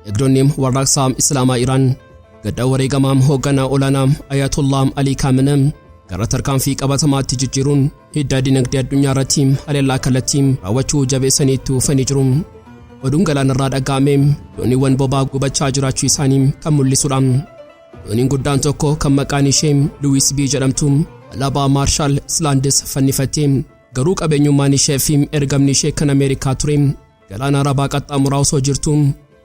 Eegdonni warraaqsaa Islaamaa Iraan gadda wareegamaa hoogganaa olaanaa Ayatollah Alii Khamenei gara tarkaanfii qabatamaatti jijjiiruun hidda dinagdee addunyaa irratti haleellaa kallattii raawwachuu jabeessanii itti fufanii jiru. Oduun galaanarraa dhaga'ame dooniiwwan boba'aa gubachaa jiraachuu isaanii kan mul'isudha. Dooniin guddaan tokko kan maqaan ishee Luwis B jedhamtu alaabaa Maarshaal Islaandis fannifattee, garuu qabeenyummaan ishee fi ergamni ishee kan Ameerikaa ture, galaana Arabaa qaxxaamuraa osoo jirtu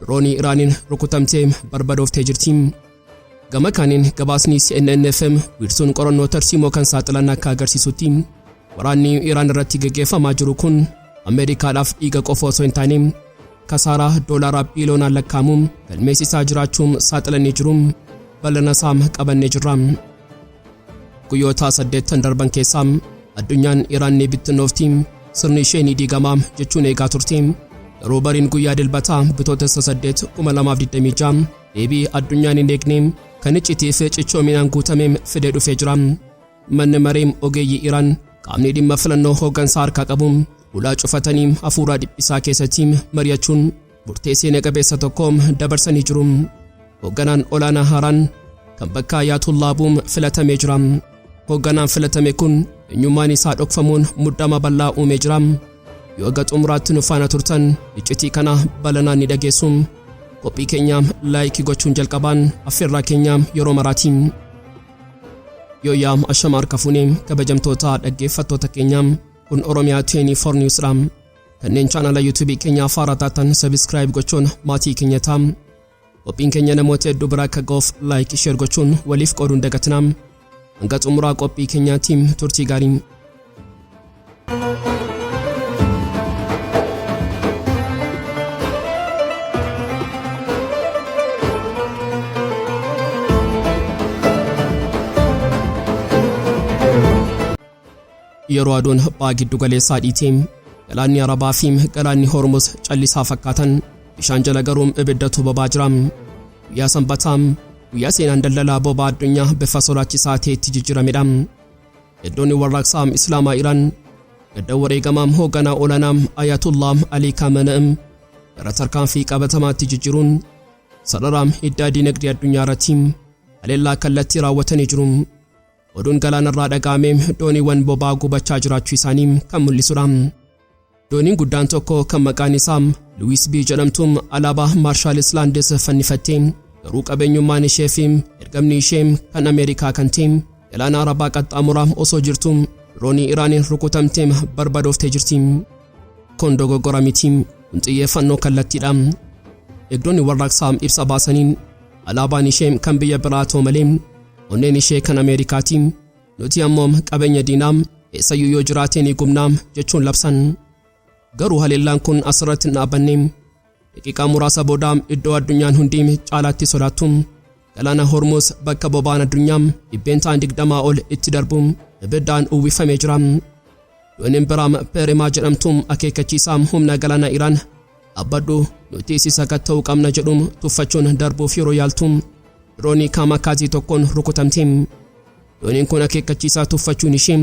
diroonii Iraaniin rukutamtee barbadooftee jirti. Gama kaaniin gabaasni CNN FM wiirtuun qorannoo tarsiimoo kan saaxilan akka agarsiisutti, waraanni Iraan irratti gaggeeffamaa jiru kun Ameerikaadhaaf dhiiga qofa osoo hin taane kasaaraa doolaara biiliyoonaan lakkaa'amu galmeessisaa jiraachuun saaxilanii jiru. Bal'ina isaa qabannee jirra. Guyyoota 8 darban keessaa addunyaan Iraan ni bittinnoofti, sirni ishee ni diigamaa jechuun eegaa turte. Garuu bariin guyyaa Dilbataa Bitootessa 8 2026 deebii addunyaan hin eegne kan iccitii fi cichoominaan guutame fidee dhufee jira. Manni maree ogeeyyii Iraan, qaamni dhimma filannoo hooggansaa harkaa qabu, ulaa cufatanii hafuuraa dhiphisaa keessatti mari'achuun murtee seena qabeessa tokko dabarsanii jiru. Hoogganaan olaanaa haaraan kan bakka Ayaatullaa bu'u filatamee jira. Hoogganaan filatame kun eenyummaan isaa dhokfamuun muddama bal'aa uumee jira. Yoo haga xumuraatti nu faana turtan iccitii kana bal'inaan ni dhageessu. Qophii keenya like gochuun jalqabaan affeerraa keenya yeroo maraatiin. Yooyyaa, ashama harka fuunee, kabajamtoota dhaggeeffattoota keenya, kun Oromiyaa 24 News dha. Kanneen chaanala YouTube keenyaa haaraa taatan subscribe gochuun maatii keenya ta'a. Qophiin keenya namoota hedduu biraa akka ga'uuf like, share gochuun waliif qooduun dagatinaa. Hanga xumuraa qophii keenyaatiin turtii gaarii. Yeroo aduun ba'a giddu galeessaa dhiitee galaanni Arabaa fi galaanni Hormuz callisaa fakkaatan, bishaan jala garuu ibiddatu bobaa jira. Guyyaa Sanbataa, guyyaa seenaan daldalaa boba'aa addunyaa bifa sodaachisaa ta'etti jijjiiramedha. Eegdonni warraaqsaa Islaamaa Iraan gadda wareegamaa hoogganaa olaanaa Ayatollah Alii Khamenei gara tarkaanfii qabatamaatti jijjiiruun sarara hiddaa dinagdee addunyaa irratti haleellaa kallattii raawwatanii jiru. Oduun galaanarraa dhaga'ame dooniiwwan boba'aa gubachaa jiraachuu isaanii kan mul'isudha. Dooniin guddaan tokko kan maqaan isaa Luwis B jedhamtu alaabaa Maarshaal Islaandis fannifattee, garuu qabeenyummaan ishee fi ergamni ishee kan Ameerikaa kan ta'e, galaana Arabaa qaxxaamuraa osoo jirtu diroonii Iraaniin rukutamtee barbadooftee jirti. Kun dogoggora miti, kun xiyyeeffannoo kallattiidha. Eegdonni warraaqsaa ibsa baasaniin, alaabaan ishee kan biyya biraa ta'u malee onneen ishee kan Ameerikaati. Nuti ammoo qabeenya diinaa eessayyuu yoo jiraate ni gubnaa jechuun labsan. Garuu haleellaan kun asirratti hin dhaabbanne. Daqiiqaa muraasa booda iddoo addunyaan hundi caalaatti sodaattu, galaana Hormuz, bakka boba'aan addunyaa 20% ol itti darbu, ibiddaan uwwifamee jira. Dooniin biraa Peerimaa jedhamtu akeekkachiisaa humna galaana Iraan "Dhaabbadhu, nuti si sakatta'uu qabna" jedhu tuffachuun darbuuf yeroo yaaltu diroonii kamikaze tokkoon rukutamte. Dooniin kun akeekkachiisaa tuffachuun ishee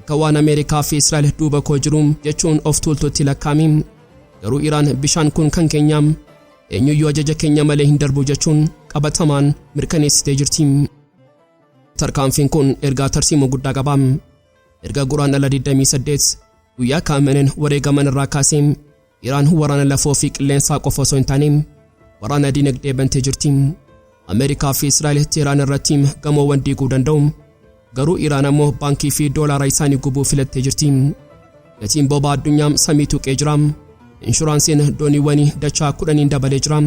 akka waan Ameerikaa fi Israa'el duuba koo jiru jechuun of tuultutti lakkaa'ame. Garuu Iraan "Bishaan kun kan keenyaa, eenyuyyuu ajaja keenya malee hin darbu" jechuun qabatamaan mirkaneessitee jirti. Tarkaanfiin kun ergaa tarsiimoo guddaa qaba. Erga Guraandhala 28, guyyaa Kaameneen wareegaman irraa kaasee, Iraan waraana lafoo fi qilleensaa qofa osoo hin taane waraana dinagdee bantee jirti. Ameerikaa fi Israa'el Teheraan irratti gamoowwan diiguu danda'u. Garuu Iraan ammoo baankii fi doolaara isaanii gubuu filattee jirti. Gatiin boba'aa addunyaa samii tuqee jira. Inshuraansiin dooniiwwanii dachaa 10n dabalee jira.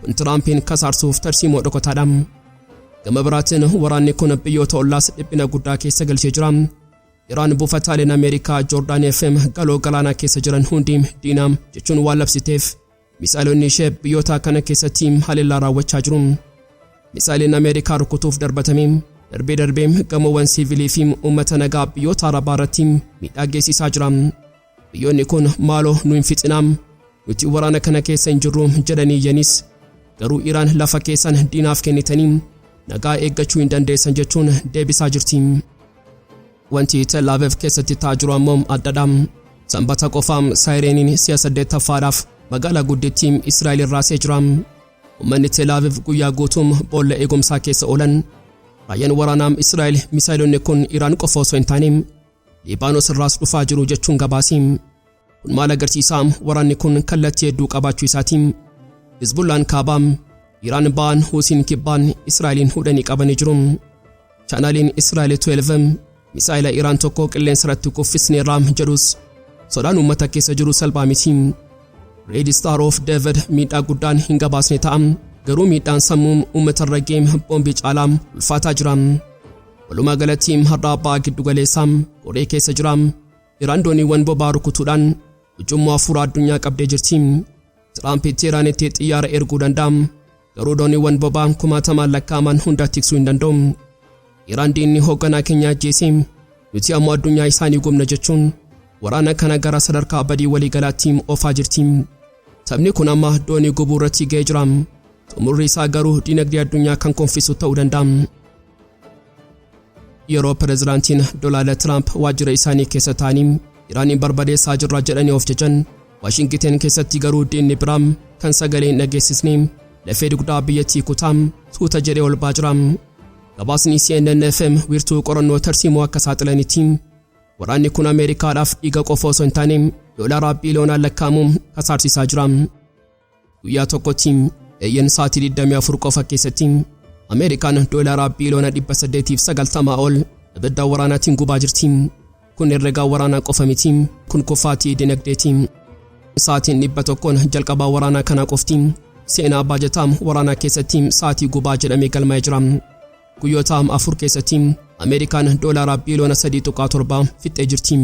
Kun Tiraampiin kasaarsuuf tarsiimoo dhokataadha. Gama biraatiin waraanni kun biyyoota ollaas dhiphina guddaa keessa galchee jira. Iraan buufataaleen Ameerikaa Joordaanii fi galoo galaanaa keessa jiran hundi diinaa jechuun waan labsiteef, misaa'ilonni ishee biyyoota kana keessatti haleellaa raawwachaa jiru. Misaa'iliin Ameerikaa rukutuuf darbatame darbee darbee gamoowwan siivilii fi uummata nagaa biyyoota Arabaa irratti miidhaa geessisaa jira. Biyyoonni kun "Maaloo nu hin fixinaa, nuti waraana kana keessa hin jirru" jedhanii iyyanis, garuu Iraan "Lafa keessan diinaaf kennitanii nagaa eeggachuu hin dandeessan" jechuun deebisaa jirti. Wanti Tel Aviv keessatti ta'aa jiru ammoo addadha. Sanbata qofa saayireeniin si'a saddeettaffaadhaaf Magaalaa guddittii Israa'el raasee jira. Uummanni Tel Aviv guyyaa guutuun boolla eegumsaa keessa oolan. Raayyaan waraanaa Israa'el misaayilonni kun Iraan qofa osoo hin taane Liibaanos irraas dhufaa jiru jechuun gabaase. Kun maal agarsiisa? Waraanni kun kallattii hedduu qabaachuu isaati. Hizbullaan kaabaa, Iraan ba'aan, Huusiin kibbaan Israa'eliin hudhanii qabanii jiru. Chaanaaliin Israa'el 12 misaayila Iraan tokko qilleensa irratti kuffisneerra jedhus, sodaan uummata keessa jiru salphaa miti. Red Star of David miidhaa guddaan hin gabaasne ta'a. Garuu miidhaan sammuu uummata irra ga'e boombii caalaa ulfaataa jira. Walumaa galatti har'a abbaa giddu galeessaa qoree keessa jira. Iraan dooniiwwan boba'aa rukutuudhaan ujummoo hafuura addunyaa qabdee jirti. Tiraamp Teeraanitti xiyyaara erguu danda'a. Garuu dooniiwwan boba'aa kumaatamaan lakkaa'aman hunda tiksuu hin danda'u. Iraan diinni hoogganaa keenya ajjeese, nuti ammoo addunyaa isaanii gubna jechuun waraana kana gara sadarkaa badii waliigalaatti oofaa jirti. Taphni kun amma doonii gubuu irratti ga'ee jira. Xumurri isaa garuu dinagdee addunyaa kan konfisu ta'uu danda'a. Yeroo pireezidaantiin Doonaald Tiraamp waajjira isaanii keessa ta'anii Iraaniin barbadeessaa jirra jedhanii of jajan, Waashingiteen keessatti garuu diinni biraa kan sagalee hin dhageessisne lafee dugdaa biyyattii kutaa tuuta jedhee ol baa jira. Gabaasni CNN FM wiirtuu qorannoo tarsiimoo akka saaxilanitti, waraanni kun Ameerikaadhaaf dhiiga qofa osoo hin taane doolaara biiliyoonaan lakkaa'amuun kasaarsisaa jira. Guyyaa tokkotti, eeyyan sa'aatii 24 qofa keessatti, Ameerikaan doolaara biiliyoona 890 ol ibidda waraanaatiin gubaa jirti. Kun herregaa waraanaa qofa miti, kun kufaatii dinagdeeti. Sa'aatiin 100 jalqabaa waraanaa kanaa qofti seenaa baajataa waraanaa keessatti sa'aatii gubaa jedhamee galmaa'ee jira. Guyyoota 4 keessatti Ameerikaan doolaara biiliyoona 3.7 fixxee jirti.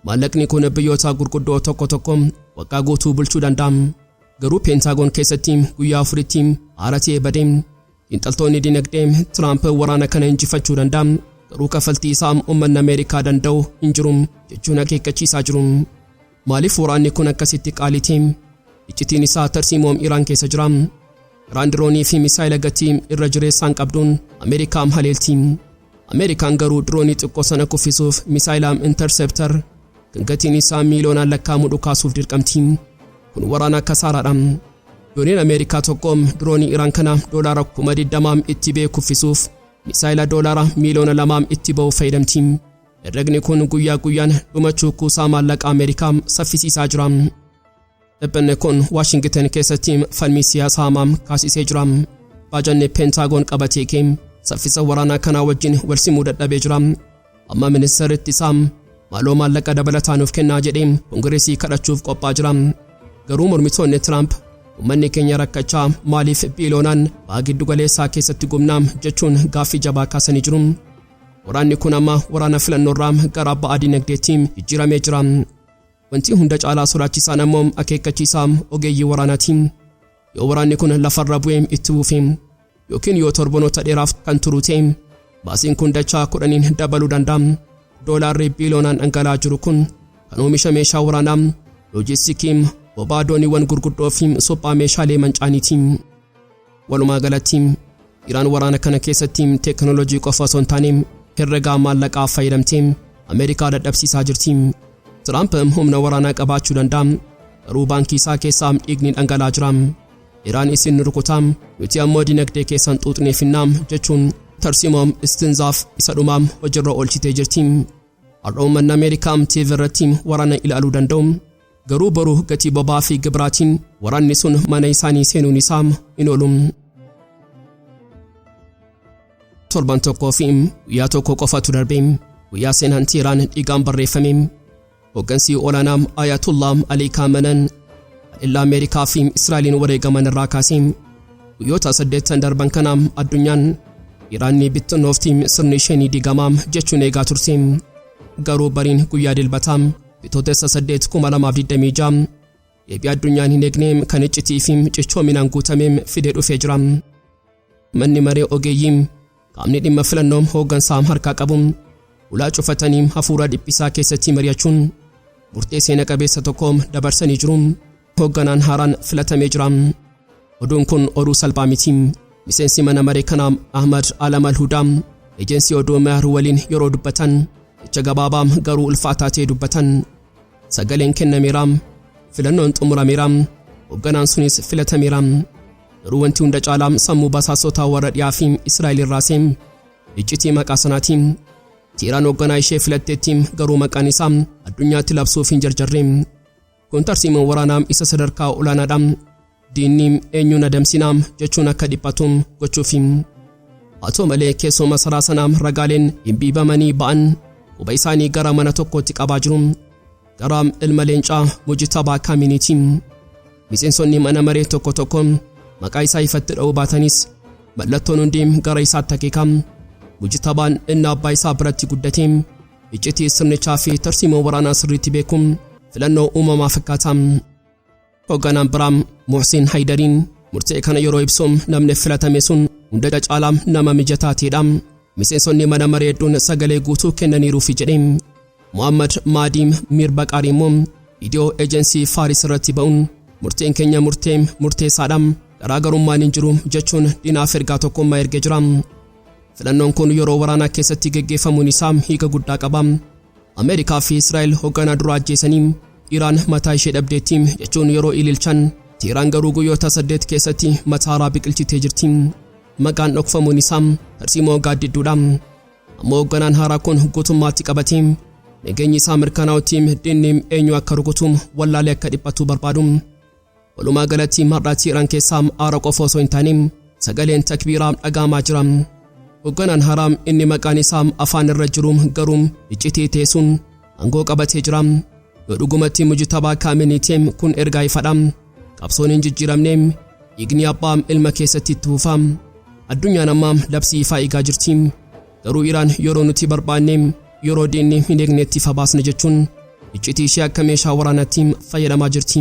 Maallaqni kun biyyoota gurguddoo tokko tokko waggaa guutuu bulchuu danda'a. Garuu Peentaagoon keessatti guyyaa 4tti haara ta'ee bade. Xiinxaltoonni dinagdee Tiraamp waraana kana injifachuu danda'a, garuu kaffaltii isaa uummanni Ameerikaa danda'u hin jiru jechuun akeekkachiisaa jiru. Maaliif waraanni kun akkasitti qaalii ta'e? Iccitiin isaa tarsiimoom Iraan keessa jira. Iraan diroonii fi misaayila gatii irra jireessaan qabduun Ameerikaa haleelti. Ameerikaan garuu diroonii xiqqoo sana kuffisuuf misaayila interceptor kan gatiin isaa miiliyoonaan lakkaa'amu dhukaasuuf dirqamti. Kun waraana kasaaraadha. Dooniin Ameerikaa tokko diroonii Iraan kana doolaara 20,000 itti ba'e kuffisuuf misaayila doolaara miiliyoona 2 itti ba'u fayyadamti. Herregni kun guyyaa guyyaan dhumachuu kuusaa maallaqa Ameerikaa saffisiisaa jira. Dhiphinni kun Waashingiten keessatti falmii siyaasaa hamaa kaasisee jira. Baajanni Peentaagoon qabatee kee saffisa waraanaa kanaa wajjin walsimuu dadhabee jira. Amma ministeerri ittisaa maaloo maallaqa dabalataa nuuf kennaa jedhee Koongireesii kadhachuuf qophaa jira. Garuu mormitoonni Tiraamp uummanni keenya rakkachaa maaliif biiliyoonaan baha giddu galeessaa keessatti gubnaa jechuun gaaffii jabaa kaasanii jiru. Waraanni kun amma waraana filannoorraa gara ba'aa dinagdeetti jijjiiramee jira. Wanti hunda caalaa sodaachisaan ammoo akeekkachiisaa ogeeyyii waraanaati. Yoo waraanni kun lafarra bu'ee itti fufe yookiin yoo torbanoota dheeraaf kan turu ta'e, baasiin kun dachaa 10n dabaluu danda'a. Doolaarri biiliyoonaan dhangala'aa jiru kun kan oomisha meeshaa waraanaa, loojistikii, boba'aa dooniiwwan gurguddoo fi suphaa meeshaalee mancaaniiti. Walumaa galatti Iraan waraana kana keessatti teekinooloojii qofa osoo hin taane herregaa maallaqaa fayyadamtee Ameerikaa dadhabsiisaa jirti. Tiraamp humna waraanaa qabaachuu danda'a, garuu baankii isaa keessaa dhiigni dhangala'aa jira. Iraan isin nu rukutaa, nuti ammoo dinagdee keessan xuuxneefinnaa jechuun tarsiimoo istinzaaf isa dhumaa hojiirra oolchitee jirti. Har'a uummanni Ameerikaa TV irratti waraana ilaaluu danda'u. Garuu boru gatii boba'aa fi gibiraatiin waraanni sun mana isaanii seenuun isaa hin oolu. Torban tokkoo fi guyyaa tokko qofatu darbe, guyyaa seenaan Teeraan dhiigaan barreeffame. Hooggansi olaanaa Ayatullah Ali Kaamanan haleellaa Ameerikaa fi Israa'eliin wareegaman irraa kaasee guyyoota 8 darban kana addunyaan Iraan ni bittinnoofti, sirni ishee ni diigamaa jechuun eegaa turte. Garuu bariin guyyaa Dilbataa, Bitootessa 8, 2026, deebii addunyaan hin eegne kan iccitii fi cichoominaan guutame fidee dhufee jira. Manni maree ogeeyyii, qaamni dhimma filannoo hooggansaa harkaa qabu, ulaa cufatanii hafuura dhiphisaa keessatti mari'achuun murtee seena qabeessa tokko dabarsanii jiru. Hoogganaan haaraan filatamee jira. Oduun kun oduu salphaa miti. Miseensi mana maree kanaa Ahmad Alam Alhudaa ejensii oduu Mehr waliin yeroo dubbatan jecha gabaabaa garuu ulfaataa ta'e dubbatan. Sagaleen kennameera. Filannoon xumurameera. Hoogganaan sunis filatameera. Garuu wanti hunda caalaa sammuu basaasota warra dhiyaa fi Israa'el irraasee iccitii maqaa sanaati. Teheraan hoogganaa ishee filatteetti, garuu maqaan isaa addunyaatti labsuuf hin jarjarre. Kun tarsiimoo waraanaa isa sadarkaa olaanaadha. Diinni eenyuun adamsinaa jechuun akka dhiphatu gochuufi. Haa ta'u malee, keessoo masaraa sanaa ragaaleen dhimbiibamanii ba'an quba isaanii gara mana tokkootti qabaa jiru. Gara ilma leencaa Mujitabaa Kaaminiiti. Miseensonni mana maree tokko tokko maqaa isaa ifatti dha'uu baatanis, mallattoon hundi gara isaatti akeeka. Mujitabaan inni abbaa isaa biratti guddate, iccitii sirnichaa fi tarsiimoo waraanaa sirriitti beeku, filannoo uumamaa fakkaata. Hoogganaan biraa Muhsin Haydariin murtee kana yeroo ibsu, namni filatame sun hunda caalaa nama mijataa ta'edha. Miseensonni mana maree hedduun sagalee guutuu kennaniiruufi jedhe. Muhammad Maadiim Mirbaqaar immoo viidiyoo ejensii Faaris irratti ba'uun, murteen keenya murtee murteessaadha. Garaagarummaan hin jiru jechuun diinaaf ergaa tokkummaa ergee jira. Filannoon kun yeroo waraanaa keessatti geggeeffamuun isaa hiika guddaa qaba. Ameerikaa fi Israa'el hoogganaa dura ajjeesanii Iraan mataa ishee dhabdeetti jechuun yeroo ililchan, Teheraan garuu guyyoota 8 keessatti mataa haaraa biqilchitee jirti. Maqaan dhokfamuun isaa tarsiimoo gaaddidduudha. Ammoo hoogganaan haaraa kun guutummaatti qabatee nageenyi isaa mirkanaa'utti diinni eenyu akka rukutu wallaalee akka dhiphatu barbaadu. Walumaa galatti har'a Teheraan keessaa aara qofa osoo hin taane sagaleen takbiiraa dhaga'amaa jira. Hoogganaan haaraa inni maqaan isaa afaan irra jiru garuu iccitii teessuun aangoo qabatee jira. Yoo dhugumatti Mujitabaa Kaaminiitii, kun ergaa ifadha. Qabsoon hin jijjiiramne, dhiigni abbaa ilma keessatti itti fufa. Addunyaan amma labsii ifaa eegaa jirti. Garuu Iraan yeroo nuti barbaanne, yeroo diinni hin eegnetti ifa baasna jechuun iccitii ishee akka meeshaa waraanaatti fayyadamaa jirti.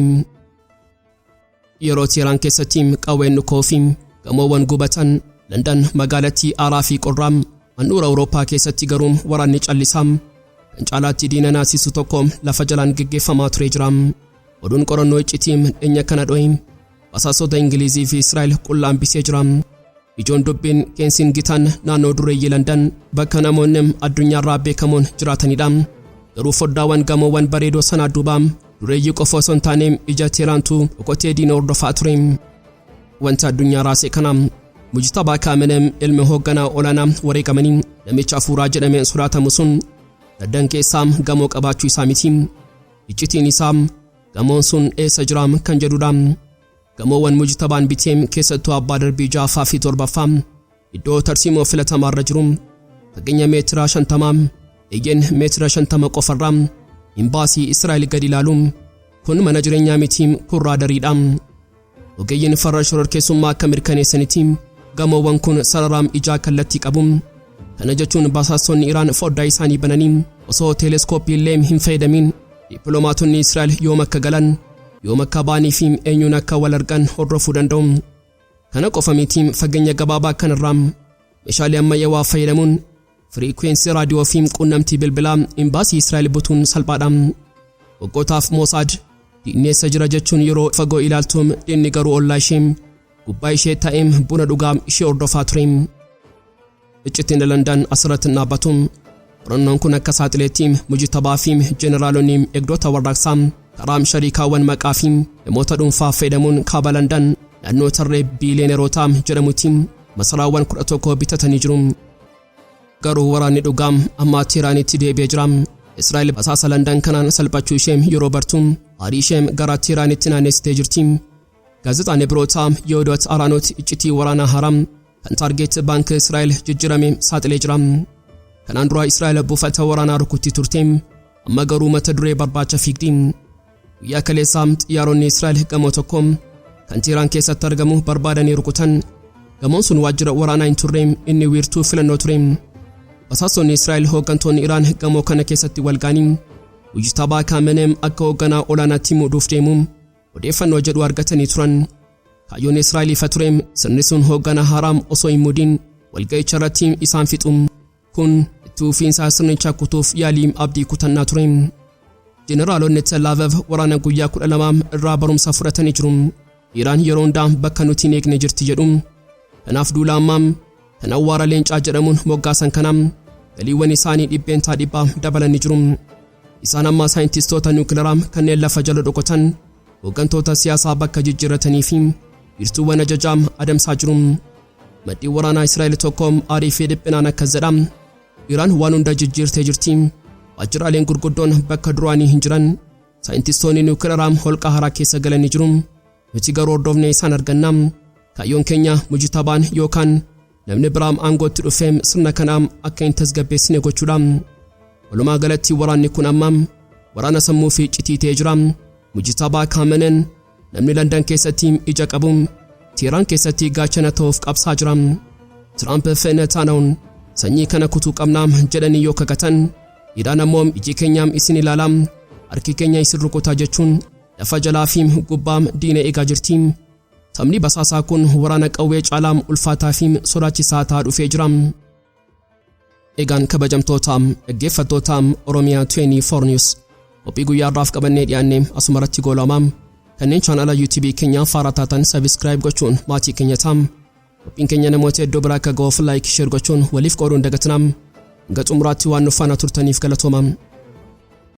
Yeroo Teheraan keessatti qawween dhukoo fi gamoowwan gubatan, Landan magaalattii aaraa fi qorraa, handhuura Awurooppaa keessatti garuu waraanni callisaa kan caalaatti diina naasisu tokko lafa jalaan geggeeffamaa ture jira. Oduun qorannoo iccitii dhinya kana dho'e basaasota Ingilizii fi Israa'el qullaa hambisee jira. Ijoon dubbiin Keensingitan, naannoo dureeyyii Landan, bakka namoonni addunyaarraa beekamoon jiraatanidha. Garuu foddaawwan gamoowwan bareedoo sanaa duuba dureeyyii qofa osoo hin taane ija Teeraantu dhokatee diina hordofaa ture. Wanta addunyaa raase kana, Mujtabaa Kaamenem, ilmi hoogganaa olaanaa wareegamanii namicha afuuraa jedhamee sodaatamu sun, Landan keessaa gamoo qabaachuu isaa miti. Iccitiin isaa gamoon sun eessa jira kan jedhudha. Gamoowwan Mujtabaan bitee, keessattuu abbaa darbii ja'affaa fi torbaffaa, iddoo tarsiimoo filatamaarra jiru. Fageenya meetira 50, eeyyeen, meetira 50 qofarraa imbaasii Israa'el gadi ilaalu. Kun mana jireenyaa miti, kun raadariidha. Ogeeyyiin farra shororkeessummaa akka mirkaneessanitti, gamoowwan kun sarara ijaa kallattii qabu. Kana jechuun basaastonni Iraan foddaa isaanii bananii osoo teeleskooppii illee hin fayyadamin dippiloomaatonni Israa'el yoom akka galan, yoom akka ba'anii fi eenyuun akka wal argan hordofuu danda'u. Kana qofa miti, fageenya gabaabaa kanarraa meeshaalee ammayyaawaa fayyadamuun firiikweensii raadiyoo fi quunnamtii bilbilaa imbaasii Israa'el butuun salphaadha. Waggootaaf Moosaad diinni eessa jira jechuun yeroo fagoo ilaaltu, diinni garuu ollaa ishee, gubbaa ishee taa'ee buna dhugaa ishee hordofaa ture. Iccitiin Landan asirratti hin dhaabbatu. Qorannoon kun akka saaxileetti, Mujitabaa fi jeneraalonni eegdota warraaqsaa karaa shariikaawwan maqaa fi namoota dhuunfaa fayyadamuun kaaba Landan, naannoo tarree biiliyoonerotaa jedhamutti masaraawwan 11 bitatanii jiru. Garuu waraanni dhugaa amma Teeraanitti deebi'ee jira. Israa'el basaasa Landan kanaan salphachuu ishee yeroo bartu, aarii ishee gara Teeraanitti naannessitee jirti. Gaazexaan Ibrootaa Yehudoot Araanoot iccitii waraanaa haaraa kan target baankii Israa'el jijjiirame saaxilee jira. Kanaan dura Israa'el buufata waraanaa rukutti turte, amma garuu mata duree barbaacha fiigdi. Guyyaa kaleessaa xiyyaaronni Israa'el gamoo tokko kan Teheraan keessatti argamu barbaadanii rukutan. Gamoon sun waajjira waraanaa hin turre, inni wiirtuu filannoo ture. Basaastonni Israa'el hooggantoonni Iraan gamoo kana keessatti wal ga'anii Mujtabaa Kaamenem akka hoogganaa olaanaatti muuduuf deemu odeeffannoo jedhu argatanii turan. Kaayyoon Israa'el ifa ture: sirni sun hoogganaa haaraa osoo hin muudin walga'icha irratti isaan fixu. Kun itti fufiinsa sirnicha kutuuf yaalii abdii kutannaa ture. Jeneraalonni Tel Aviv waraana guyyaa 12 irraa barumsa fudhatanii jiru. Iraan yeroo hundaa bakka nuti hin eegne jirti jedhu. Kanaaf duula ammaa kan awwaara leencaa jedhamuun moggaasan kana galiiwwan isaanii 100% dabalanii jiru. Isaan amma saayintistoota niwukilaraa kanneen lafa jala dhokatan Hooggantoota siyaasaa bakka jijjiirratanii fi wiirtuuwwan ajajaa adamsaa jiru. Maddii waraanaa Israa'el tokko aarii fi dhiphinaan akkas jedha: "Iraan waan hunda jijjiirtee jirti. Waajjiraaleen gurguddoon bakka duraanii hin jiran. Saayintistoonni niwukilaraa holqa haaraa keessa galanii jiru. Nuti garuu hordofnee isaan arganna. Kaayyoon keenya Mujitabaan yookaan namni biraam aangootti dhufee sirna kanaa akka hin tasgabbeessine gochuudha. Walumaa galatti waraanni kun amma waraana sammuu fi citii ta'ee jira. Mujitabaa Kaamenen namni Landan keessatti ija qabu Teheraan keessatti gaachana ta'uuf qabsaa jira. Tiraamp fi Netanyahuun sanyii kana kutuu qabnaa jedhanii yoo kakatan, Iraan ammoo iji keenyaam isin ilaalaa, harki keenya isin rukutaa jechuun lafa jalaa fi gubbaa diina eegaa jirti. Taphni basaasaa kun waraana qawwee caalaa ulfaataa fi sodaachisaa ta'aa dhufee jira. Egaan kabajamtoota dhaggeeffattoota Oromiyaa 24 News, qophii guyyaa irraaf qabannee dhiyaanne asuma irratti goolamaa. Kanneen chaanala YouTube keenyaa faaraa taatan subscribe gochuun maatii keenya ta'aa. Qophiin keenya namoota iddoo biraa akka ga'uuf like, share gochuun waliif qooduun dagatinaa. Hanga xumuraatti waan nu faana turtaniif galatooma.